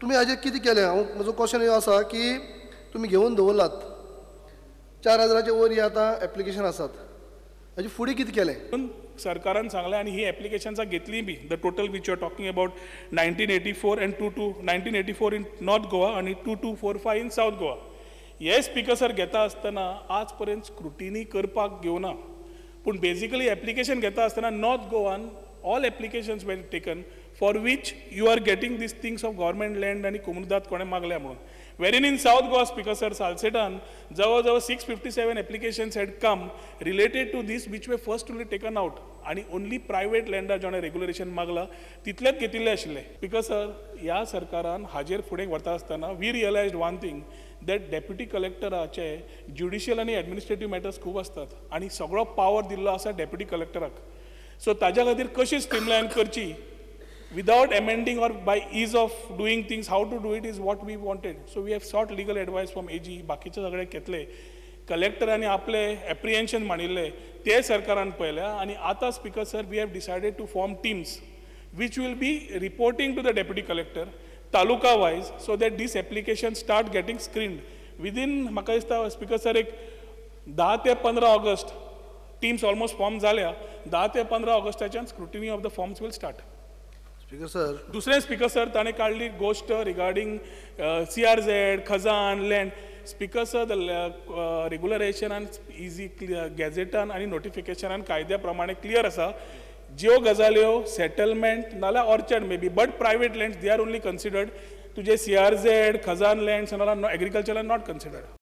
तुमी हाजेर कितें केलें? हांव म्हजो क्वेश्चन ह्यो आसा की तुमी घेवन दवरलात, 4000चे वयर ही आतां एप्लिकेशन आसात, हाजे फुडें कितें केलें? म्हणून सरकारान सांगलें आनी ही एप्लिकेशन्सां घेतली बी, the total which you are talking about, 1984 and 2 2 1984 in North Goa आनी 2245 in South Goa. हे स्पिकर सर, घेता आसतना आज पर्यंत स्क्रुटिनी करपाक घेवना, पूण बेजिकली एप्लिकेशन घेता आसतना north Goan all applications were taken for which you are getting these things of government land आनी कोमुनिदाद कोणें मागल्या म्हणून, wherein in South Goa, Speaker sir, सालसेटान जवळ जवळ 657 applications had come related to this, which were first only taken out आनी only private लँडार जेणे रेगुलरेशन मागला तितलेच घेतिल्ले आशिल्ले. Because sir, ह्या सरकारान हाजेर फुडें व्हरता आसतना we realized one thing, that deputy कलेक्टराचे ज्युडिशियल आनी एडमिनिस्ट्रेटीव मॅटर्स खूब आसतात आनी सगळो पावर दिल्लो आसा डेप्युटी कलेक्टराक. सो ताज्या खातीर कशी स्ट्रीमलायन करची without amending or by ease of doing things, how to do it is what we wanted. So we have sought legal advice from AG, बाकीचे सगळे घेतले, कलेक्टरांनी आपले एप्रिहेन्शन मांडिल्ले ते सरकारान पळयल्या आनी आतां, Speaker sir, we have decided to form teams which will be reporting to the deputy collector taluka wise, so that this application start getting screened within, म्हाका दिसता स्पिकर सर, एक 10 ते 15 ऑगस्ट टीम्स ऑलमोस्ट फॉर्म जाल्या. 10 ते 15 ऑगस्टाच्यान scrutiny of the forms will start. Speaker sir. दुसरें, speaker sir, ताणें काडली गोश्ट रिगार्डींग सीआरझेड, खजान लँड. स्पिकर सर, the रेगुलरायझेशनान इजी गॅझेटान आनी नोटिफिकेशनान कायद्या प्रमाणे क्लियर आसा, ज्यो गजाल्यो सेटलमेंट नाल्यार orchard may be, but private lands, they are only considered. तुजे CRZ, khazan lands and all agriculture are not considered.